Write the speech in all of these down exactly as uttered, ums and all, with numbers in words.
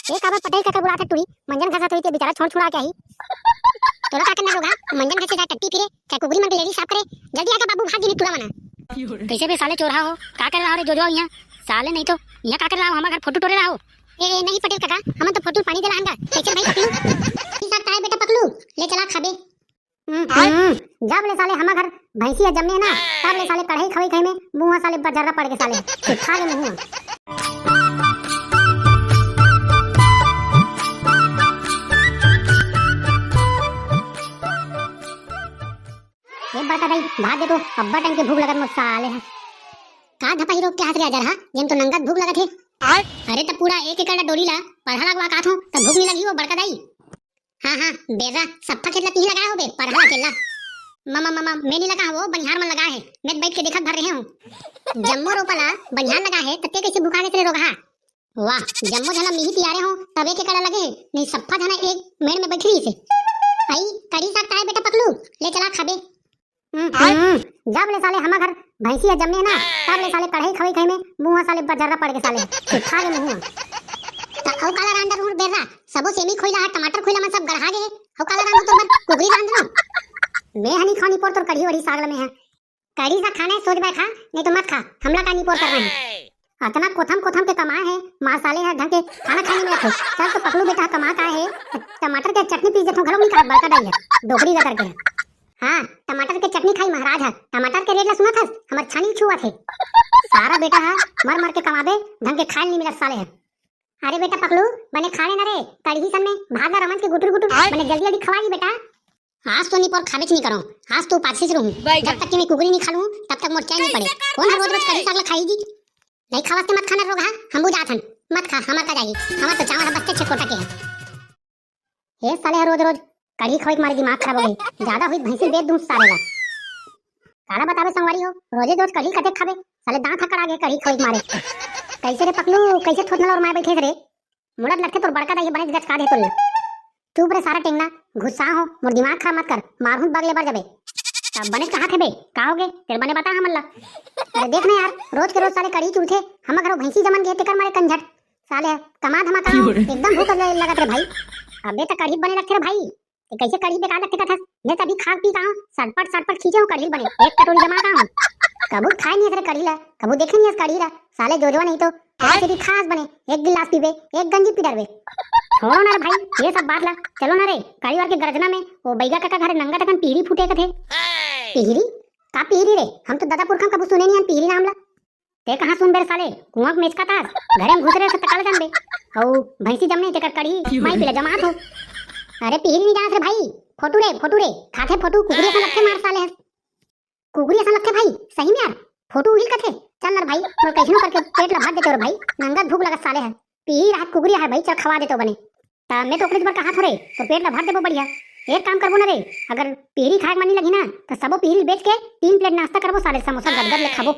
ए, काबर पटेल कका बुलात हे टूरी? मंजन घसत होही ते बेचारा छोड़ छुड़ा के आही। तोला का करना रोगहा? मंजन घसे जा टट्टी फिरे, चाहे कुकरी मन के लेड़ी साफ करे। जल्दी आके बाबू भाग गे नहीं टूरा मना। कइसे बे साले चोरहा हो? का करे रहा हो रे जोजवा इहाँ? साले नहीं तो इहाँ का करे रहा हो? हमर घर फोटू टोरे रहा हो? ए, नहीं पटेल कका, हमन तो फोटू पानी दे ला हन गा। कइसे भाई पकलू? ई साग का हे बेटा पकलू? ले चला खाबे। हम्म, हम्म, जब ले साले हमर घर भैंसी ह जम्मे ना, तब ले साले कढ़ाई खवई खाई में मुंह साले बजर्रा पड़ के साले, सुखा के मुंह। ए बड़का दाई, भात दे तो, अब्बड़ टाइम के भूख लगत मोर साले ह। का धपाही रोग के हाथ रे अजर हा, जेन तो नंगत भूख लगत हे। अरे त पूरा एक एकड़ डोली ला परहा लगवा काथो, त भूख नहीं लगी हो बड़का दाई? हाँ, हाँ, बेर्रा, सफ्फा खेत ला तिही लगाए होबे, परहा ला अकेल्ला। ममा, ममा, मैं नी लगा हो, बनिहार मन लगा हे, मैं बैठ के देखत भर रहे हूँ। जम्मो रोपा ला बनिहार लगा हे, त ते कइसे भुखा गेस रे रोगहा? वाह, जम्मो झन ला मिही तियारे हो, तब एक एकड़ लगे हे, नहीं सफ्फा झन एक मेड़ में बैठ रही से। आई, कढ़ी साग ताय बेटा पकलू, ले चला खाबे। हम्म, हम्म, जब ले साले हमर घर भैंसी ह जम्मे ना, तब ले साले कढ़ाई खवई खाई में मुंह साले बजर्रा पड़ के साले, सुखा के मुंह। त अउ काला रांधर उर बेर्रा, सबो सेमी खोइला ह, टमाटर खोइला मन सब गड़हा गे हे। अउ काला रांधर तोर बर कुकरी रांधनो। मैं ह नी खानी पोर तोर कढ़ी वढ़ी साग ल मैं ह। कढ़ी साग खाना हे सोच बाय खा, नहीं तो मत खा, हमला का नी पोर करना हे। अतना कोथम कोथम के कमाए हे, मार साले ह ढंग के खाना खाए नी मिलत हे। चल तो पकलू बेटा ह कमा का हे, टमाटर के चटनी पीस देथों, घलो नी कहा बड़का दाई ह, डोकरी गतर के ह। हाँ, टमाटर के चटनी खाई महाराज ह। टमाटर के रेट ला सुनत हस? हमर छानी छुअत हे। सारा बेटा ह मर मर के कमाबे, ढंग के खाए ल नी मिलत साले ह। अरे बेटा पकलू, बने खा ले ना रे, कड़ही सन में भात ला रमज के गुटुर गुटुर, बने जल्दी जल्दी खवा दी बेटा। आज तो नी पोर खाबेच नी करो, आज तो उपासिस रहूं। जब तक कि मैं कुकरी नी खा लूं, तब तक मोर चैन नी पड़े। कौन हर रोज रोज कढ़ी साग ला खाई जी? नहीं खावस ते मत खाना रोगहा, हम बुझात हन। मत खा, हमर का जाही, हमर तो चावल ह बस्ते छे कोटा के हे। ए साले ह रोज रोज कढ़ी खवई के मारे दिमाग खराब हो गे। ज्यादा हुई भैंसी बेच दूं साले ला। काला बताबे संगवारी हो, रोजे रोज कढ़ी कतेक खाबे? साले दांत ह कड़ा गे कढ़ी खवई के मारे। कइसे रे पकलू, कइसे थोथना ल ओरमाए बइठे रे? मोला लगथे तोर बड़का दाई ह बनेच गचका दे तोला। चुप रे सारा टेंगना, गुस्सा हो, मोर दिमाग खराब मत कर, मारहूं बग ले बर जबे। तब बनेच कहात हे बे, का होगे? तेला बने बता हमन ला। अरे देख ना यार, रोज के रोज साले कढ़ी चुलथे, हमर घरो भैंसी जमन गे तेकर मारे कंझट। साले ह कमा धमा का एकदम भूख ल-, लगत रे भाई। अबे त कढ़ी बने लगथे रे भाई। ते कइसे कढ़ी बेकार लगथे कथस? मैं त अभी खा पी का हूं, सटपट सटपट खींचे हूं कढ़ी बने, एक कटोरी जमा का हूं। कभू खाए नहीं रे कढ़ी ला, कभू देखे नहीं कढ़ी ला। साले जोजवा नहीं तो तेरा सीधी खास बने, एक गिलास पीबे, एक गंजी पी डरबे। छोड़ो ना रे भाई ये सब बात ला, चलो ना रे, कढ़ी वार के गरजना में वो बैगा कका घरे नंगा टकन पिहरी फूटे कथे। पिहरी? का पिहरी रे? हम तो ददा पुरखा कभू सुने नहीं हन पिहरी नाम ला। ते कहाँ सुन बेर साले, कुआं के मेचका तास, घरे में घुस रहे से तकाल जान दे। अउ भैंसी जमने तेकर कढ़ी, माई पीला जमात हो। अरे पिहरी नहीं जानस रे भाई, फोटू रे, फोटू रे, खाथे फोटू, कुकरी असन लगथे मार साले हस। कुकरी असन लगथे भाई, सही में यार, फोटू उही कथे। चल ना रे भाई, मोर कइसनो करके पेट ला भर देते रे भाई, नंगत भूख लगत साले है। पिहरी राहत कुकरी है भाई, चल खवा देते बने। ता मैं तो ओकरे बर कहा थो रे, तो पेट ला भर देबो बढ़िया। एक काम करबो ना रे, अगर पिहरी खाए के मन नहीं लगी ना, तो सबो पिहरी बेच के तीन प्लेट नाश्ता करबो साले, समोसा गदगद ले खाबो।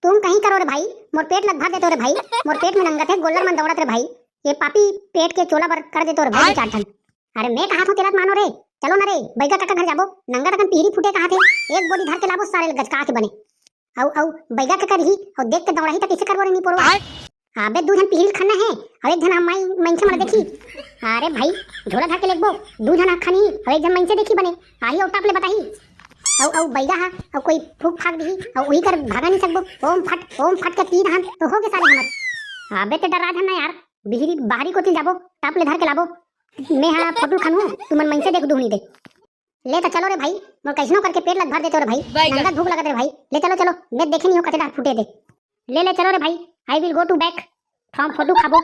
तुम कहीं करो रे भाई, मोर पेट लग भर देते रे भाई, मोर पेट में नंगत है गोल्लर मन दौड़त रे भाई, ये पापी पेट के चोला बर कर देते रे भाई। चार ठन। अरे मैं कहा थो तेला मानो रे, चलो ना रे, बैगा कका घर जाबो, नंगा टकन पिहरी फूटे कहा थे, एक बोरी धर के लाबो सारे गचका के बने। अउ अउ बैगा कका रही, अउ देख के दौड़ाही त कैसे करबो रे नी पोरवा। अबे दू झन पिहरी खन्ना है, अउ एक झन हम माई मंचे मन देखी। अरे भाई, झोला धर के लेगबो, दू झन खानी, अउ एक झन मंचे देखी बने, आही अउ टाप ले बताही। अउ अउ बैगा हा, अउ कोई फूक फाक दिही, अउ उही कर भागा नहीं सकबो। ओम फट, ओम फट के तीन हाथ तो हो गे साले हमर। अबे ते डरा झन ना यार, बिहरी बाहरी कोती जाबो, टाप ले धर के लाबो। मैं हा फोटू खनहूं, तुमन मंचे देख दुहनी दे। ले त चलो रे भाई, मोर कैसनो करके पेट लग भर देते रे भाई। नंगत भूख लगत रे भाई। ले चलो चलो, मैं देखे नहीं हो कते डार फूटे दे। ले ले चलो रे भाई, I will go to back from photo खाबो।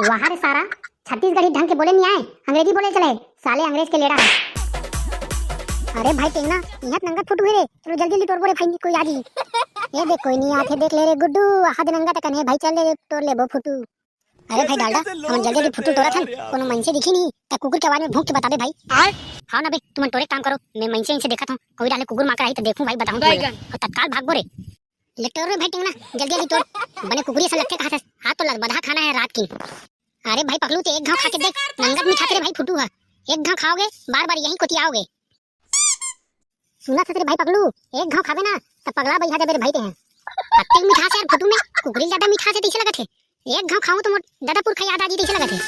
वाह रे सारा, छत्तीसगढ़ी ढंग के बोले नहीं आए, अंग्रेजी बोले चले, साले अंग्रेज के लेड़ा है। अरे भाई टेंगना, इहाँ त नंगत फोटू है रे, चलो जल्दी जल्दी टोरबो रे भाई, कोई आ जी। ये देख कोई नहीं आथे, देख ले रे गुड्डू, आहा दे नंगत कने भाई, चल ले टोर लेबो फोटू। अरे भाई डालडा, हमन जल्दी जल्दी फोटू टोरत हन, कोनो मनसे दिखी नहीं, त कुकुर के आवाज में भूंक के बताबे भाई। हाँ ना बे, तुमन टोरे काम करो, मैं मनसे इनसे देखत हूँ, कोई डाले कुकुर माकर आई त देखूं भाई, बताऊं तुमन ला। अउ तत्काल भागबो रे। ले टोर रे भाई टेंगना, जल्दी जल्दी टोर। बने कुकुरी असन लगथे कहाथस, हाथ तो लदबदहा खाना है रात की। अरे भाई पकलू ते एक घाव खा के देख, नंगत मिठाथे रे भाई फुटू हा। एक घाव खाओगे, बार बार यहीं कोती आओगे। सुनत हस रे भाई पकलू, एक घाव खाबे ना, त पगला बइहा जाबे रे भाई ते हैं। अतेक मिठास यार फुटू में, कुकरी ल ज्यादा मिठास है तइसे लगत हे। एक घाव खाऊं तो मोर ददा पुरखा याद आ जी, कइसे लगत हे?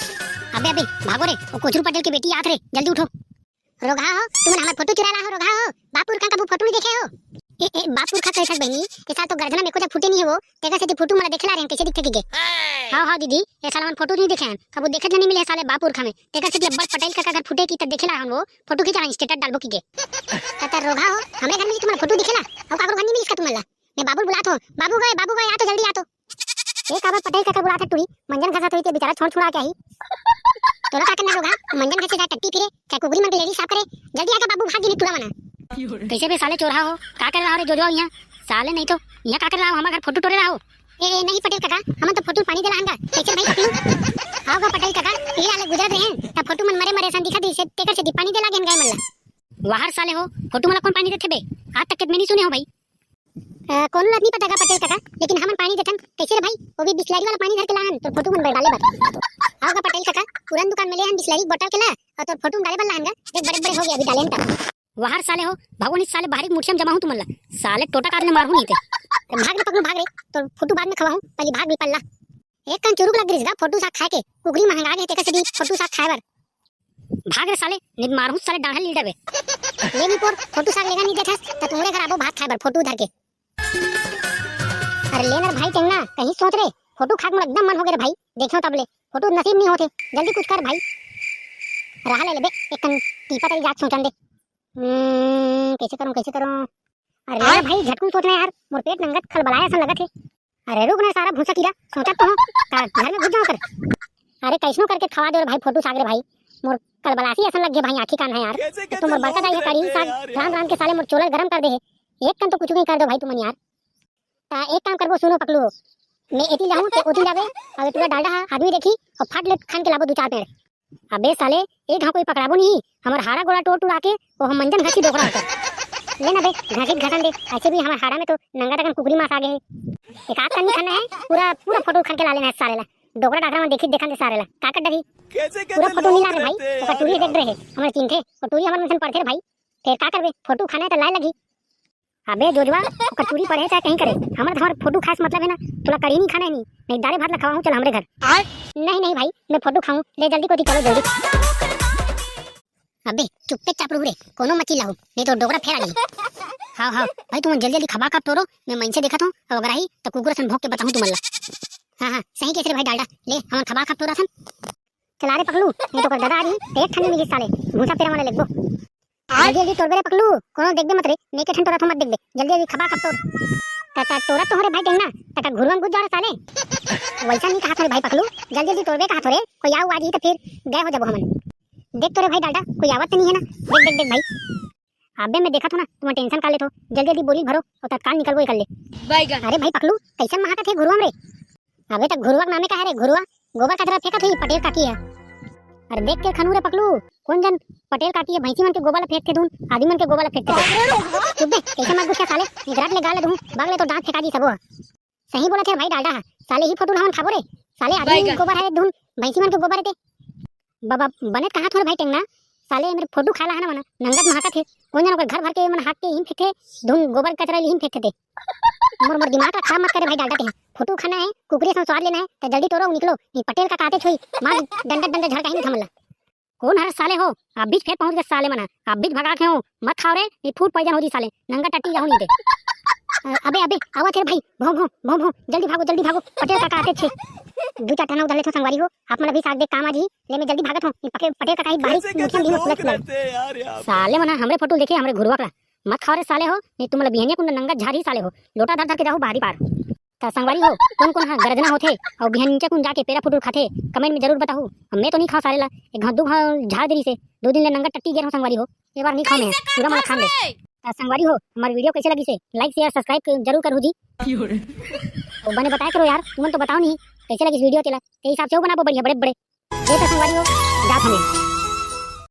अबे, अबे, भागो रे, वो कोचरू पटेल के बेटी आत रे, जल्दी उठो। रोगहा हो, तुमन हमर फोटो चुरा ला हो, रोगहा हो, बाप पुरखा कभू फोटो नहीं देखे हो। ए, ए, बाप पुरखा कैसे बहनी, ये साल तो गर्दना में एको जग फूटे नहीं हे वो, तेकर सेती फोटो मन ला देखे ला रहे हैं, कैसे दिखथे कि गे। हाँ, हाँ दीदी, ये साल हमन फोटो नहीं देखे हैं, कभू देखे नहीं मिले साले बाप पुरखा में, तेकर सेती अब्बड़ पटेल काका घर फूटे कि तब देखे ला हम वो, फोटो खींचा, status डालबो कि गे। त, त रोगहा हो, हमरे घर में तुमन फोटो दिखे ला, अउ काकरो घर नहीं मिलिस का तुमन ला? मैं बाबू ल बुलात हो, बाबू गए, बाबू गए, आ तो जल्दी आ तो। ए काबर पटेल काका बुलात हे टूरी, मंजन घसत होही ते बेचारा छोड़ छुड़ा के आही। तोला का करना रोगहा, मंजन घसे जाए टट्टी फिरे, चाहे कुकरी मन के लेड़ी साफ करे, जल्दी आके बाबू भाग गे नहीं टूरा मना। कैसे बे साले चोरहा हो, का करे ला हो रे जोजवा यहाँ? साले नहीं तो, यहाँ का करे ला हो, हमर घर फोटो टोरे ला हो। ए, ए, नहीं पटेल काका, हमन तो फोटो पानी देला हन गा, कैसे भाई पकलू? आओ गा पटेल काका, ये लाले गुजरत रहे हैं, तब फोटो मन मरे मरे सन दिखत रहिस हे, तेकर सेती पानी देला गेन गाय मन ला। वाह रे साले हो, फोटो मन ला कौन पानी देथे बे? आज तक के मैं नहीं सुने हो भाई। अ, कोनो ला नहीं पता गा पटेल काका, लेकिन हमन पानी देथन। कैसे रे भाई? वो भी बिसलरी वाला पानी धर के लाहन, तोर फोटो मन बर डाले बर। आओ गा पटेल काका, पुरान दुकान में ले हन बिसलरी बोतल के ला, और तोर फोटो मन डाले बर लाहन गा। देख बड़े बड़े हो गए अभी डाले हन का। वाह रे साले हो, भागो नहीं साले बाहर मुठिया में जमा हूँ तुमन ला। साले टोटा काट ले मारहूँ नहीं ते। भाग रे पकलू भाग रे, तोर फोटो बाद में खवाहूँ, पहले भाग भी पल्ला। एक कन चुरुक लग गिस गा फोटो साग खाए के, कुकरी महंगा गे तेकर सेती फोटो साग खाए बर। भाग रे साले, नहीं मारहूँ साले डाढ़ा लील डबे। ले नी पोर, फोटो साग लेगा नहीं देखस, त तुमरे घर आबो भात खाए बर फोटो धर के। अरे ले न रे भाई टेंगना, कहीं सोच रे, फोटो खाक मोर एकदम मन हो गए रे भाई, देखो तब ले, फोटो नसीब नहीं होते, जल्दी कुछ कर भाई। रहा ले लेबे, एक कन टीपा तरी जात सोचन दे। हम्म, कैसे करूँ, कैसे करूँ? अरे यार भाई, झटकुन सोचना यार, मोर पेट नंगत खलबलाए असन लगत हे। अरे रुक ना सारा भूसा कीड़ा, सोचत तो हूँ, का घर में घुस जाऊँ कर? अरे कैसनो करके खवा दे रे भाई फोटो साग रे भाई, मोर कलबलासी असन लग गे भाई, आँखी कान है यार। तो मोर बड़का दाई हे कढ़ी साग रांध रांध के साले मोर चोला ल गरम कर दे हे। एक कन तो कुछ नहीं कर दो भाई तुमन यार। ता एक काम करबो, सुनो पकलू, मैं एती जाहूँ ते ओती जाबे, अउ टूरा डालडा हा आदमी देखी, अउ फट ले खान के लाबो दू चार पेड़। अबे साले, एक घाव कोई पकड़ाबो नहीं, हमर हाड़ा गोड़ा टोर टुरा के, वो हम मंजन घसी डोकरा होता। ले ना बे, घसीट घसन दे, ऐसे भी हमर हाड़ा में तो नंगा तकन कुकरी मांस आ गए है। एक आध कन नहीं खाना है, पूरा, पूरा फोटो खान के ला लेना है सारे ला। डोकरा डाकरा में देखी देखन दे सारे ला, का कर डरी? पूरा फोटो नहीं ला रहे भाई, ओकर टूरी देख रहे, हमर चिंथे, और टूरी हमर मिशन पढ़ते रे भाई। फिर का करबे, फोटो खाना है तो लाए लगी। अबे जोजवा, ओकर टूरी पढ़े चाहे कहीं करे, हमर धमर फोटो खाए से मतलब है ना, तोला कढ़ी नहीं खाना है नहीं, नहीं दारे भात ला खवाहूँ, चल हमरे घर। आय? नहीं, नहीं भाई, मैं फोटो खाऊं, ले जल्दी कोती चलो जल्दी। अबे चुप्पे चाप रहू रे, कोनो मची लाहू, नहीं तो डोकरा फेर आ जाही। हाँ, हाँ, भाई तुमन जल्दी जल्दी खबा खब टोरो, मैं मनसे देखत हूँ, अउ अगर आही तो कुकुर असन भौंक के बताहूँ तुमन ला। हाँ, हाँ, सही कहिस रे भाई डालडा, ले हमन खबा खब टोरथन। चला रे पकलू, नहीं तो कल दादा आ रही, तो एक ठन मिली साले, भूसा पेरा वाला लेगबो। जल्दी जल्दी टोरबे रे पकलू, कोनो देखबे मत रे, मैं के ठन टोरत हो मत देखबे, जल्दी जल्दी खबा खब टोर। ता, ता टोरत तो हो रे भाई टेंगना, ता का घुरवा में घुस जा रे साले। वैसा नहीं कहा था रे भाई पकलू, जल्दी जल्दी टोरबे कहा थो रे, कोई आऊ आ जी तो फिर गए हो जाबो हमन। देख तो रे भाई डालडा, कोई आवत तो नहीं है ना, देख देख देख भाई। अबे मैं देखत हो ना, तुम टेंशन का लेत हो, जल्दी जल्दी बोरी भरो और तत्काल निकलबो एकर ले। बैगन। अरे भाई पकलू, कैसन महाकत है घुरवा में रे? अबे तक घुरवा के नामे का है रे घुरवा? गोबर कचरा फेंकत हुई पटेल काकी है। अरे देख के खनू रे पकलू, कौन जन पटेल काकी है, भैंसी मन के गोबर ला फेंकथे धुन, आदमी मन के गोबर ला फेंकथे धुन। चुप बे, कैसे मत गुस्सा साले, निगराट ले गाल ले दूं, बगले तो दांत फेंका जी सबो। सही बोलत हे भाई डालडा हा, साले ही फोटो ला हमन खाबो रे, साले आदमी के गोबर है धुन, भैंसी मन के गोबर है ते। बाबा बने कहा थोड़े भाई टेंगना, साले मेरे फोटो खाला है ना मना, नंगत महाकत है, कौन जन ओकर घर भर के मन हाथ के हिम फेंकथे धुन, गोबर कचरा ले हिम फेंकथे ते। मोर, मोर दिमाग ला खराब मत करे भाई डालडा ते। फोटो खाना है, कुकरी सन स्वाद लेना है, तो जल्दी टोरो निकलो, नहीं पटेल काका आते छोई, मार डंडा डंडा झड़का ही नहीं थमला। कौन हर साले हो, आप बीच फेर पहुंच गए साले मना, आप बीच भगा के हो, मत खाओ रे, नहीं फूड पॉइजन हो जी साले, नंगा टट्टी जाहू नहीं दे। अ, अबे, अबे, आवा थे भाई, भो, भो, भो, भो, जल्दी भागो, जल्दी भागो, पटेल काका आते छे। दू चार ठना उधर ले छो संगवारी हो, आप मन अभी साग देख काम आ जी, ले मैं जल्दी भागत हूँ, पटेल, पटेल काका ही बाहरी मुखिया में भी मत खुला खुला। साले मना हमरे फोटो देखे, हमरे घुरवा कला, मत खाओ रे साले हो, नहीं तुम बिहनिया कुंडा नंगा झारी साले हो, लोटा धर धर के जाहू बाहरी पार। त संगवारी हो, कोन कोन ह गरजना होथे अउ बिहनिया कुन जाके पेरा फुटुर खाथे, कमेंट में जरूर बताहू। अब मैं तो नहीं खाओ साले ला, एक घाव दू घाव झाड़ देरी से, दो दिन ले नंगा टट्टी गेर हो संगवारी हो, ये बार नहीं खाओ मैं, पूरा मन खान दे। त संगवारी हो, हमारी वीडियो कैसे लगी से लाइक शेयर सब्सक्राइब जरूर करू जी। तो बने बताया करो यार, तुमन तो बताओ नहीं कैसे लगी वीडियो तेला, ते हिसाब से वो बनाबो बढ़िया बड़े बड़े। ये तो संगवारी हो, जात हमें।